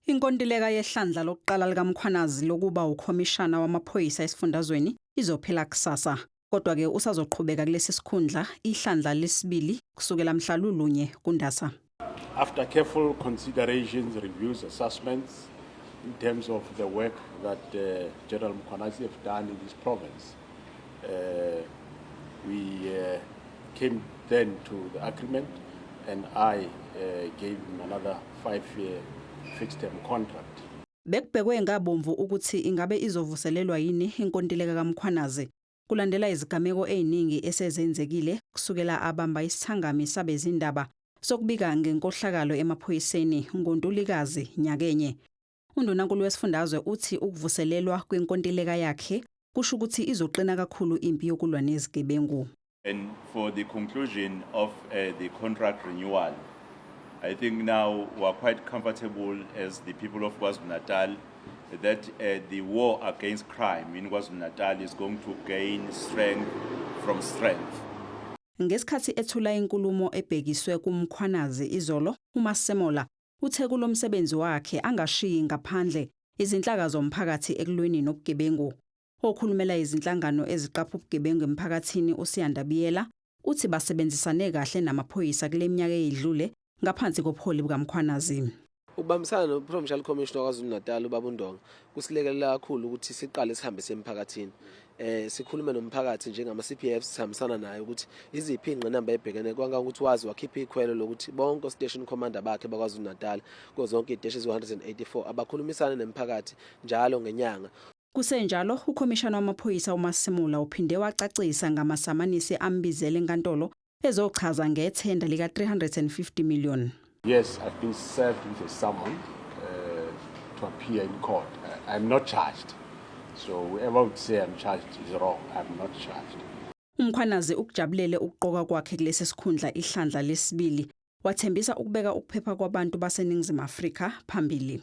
Inkontileka yehlandla lokuqala likaMkhwanazi lokuba ukhomishana wamaphoyisa esifundazweni izophela kusasa. Kodwa-ke usazoqhubeka kulesi sikhundla ihlandla lesibili kusukela mhla lulunye kuNdasa. After careful considerations, reviews, assessments in terms of the work that General Mkhwanazi have done in this province, we came then to the agreement and I gave him another 5-year fixed-term contract. Bekubhekwe ngabomvu ukuthi ingabe izovuselelwa yini inkontileka kaMkhwanazi kulandela izigameko eziningi esezenzekile kusukela abamba isithangami sabezindaba sokubika ngenkohlakalo emaphoyiseni ngoNtulikazi nyakenye. Undunankulu wesifundazwe uthi ukuvuselelwa kwenkontileka yakhe kusho ukuthi izoqina kakhulu impi yokulwa nezigebengu. And for the conclusion of the contract renewal, I think now we are quite comfortable as the people of KwaZulu-Natal that the war against crime in KwaZulu-Natal is going to gain strength from strength. Ngesikhathi ethula inkulumo ebhekiswe kuMkhwanazi izolo, uMasemola uthe kulomsebenzi wakhe angashiyi ngaphandle izinhlaka zomphakathi ekulweni nobugebengu. Okhulumela izinhlangano eziqapha ubugebengu emphakathini, uSiyanda Biyela, uthi basebenzisane kahle namaphoyisa kule minyaka eyidlule ngaphansi kobuholi bukaMkhwanazi. Ukubambisana no-Provincial Commissioner KwaZulu-Natal, ubaba uNdonga, kusilekelela kakhulu ukuthi siqale sihambe semphakathini, sikhulume nomphakathi njengama CPF, sihambisana naye ukuthi iziphi ingqinamba ebhekene kwangangokuthi wazi wakhipha ikhwelo lokuthi bonke station commander bakhe bakwaZulu Natal kuzo zonke iziteshi eziwu-184 abakhulumisane nemphakathi njalo ngenyanga. Kusenjalo, ukhomishana wamaphoyisa uMasemola uphinde wacacisa ngamasamanisi ambizele enkantolo ezochaza ngethenda lika 350 million. Yes, I've been served with a summon to appear in court. I'm not charged. So whoever would say I'm charged is wrong. I'm not charged. UMkhwanazi ukujabulele ukuqokwa kwakhe kulesi sikhundla ihlandla lesibili. Wathembisa ukubeka ukuphepha kwabantu baseNingizimu Afrika phambili.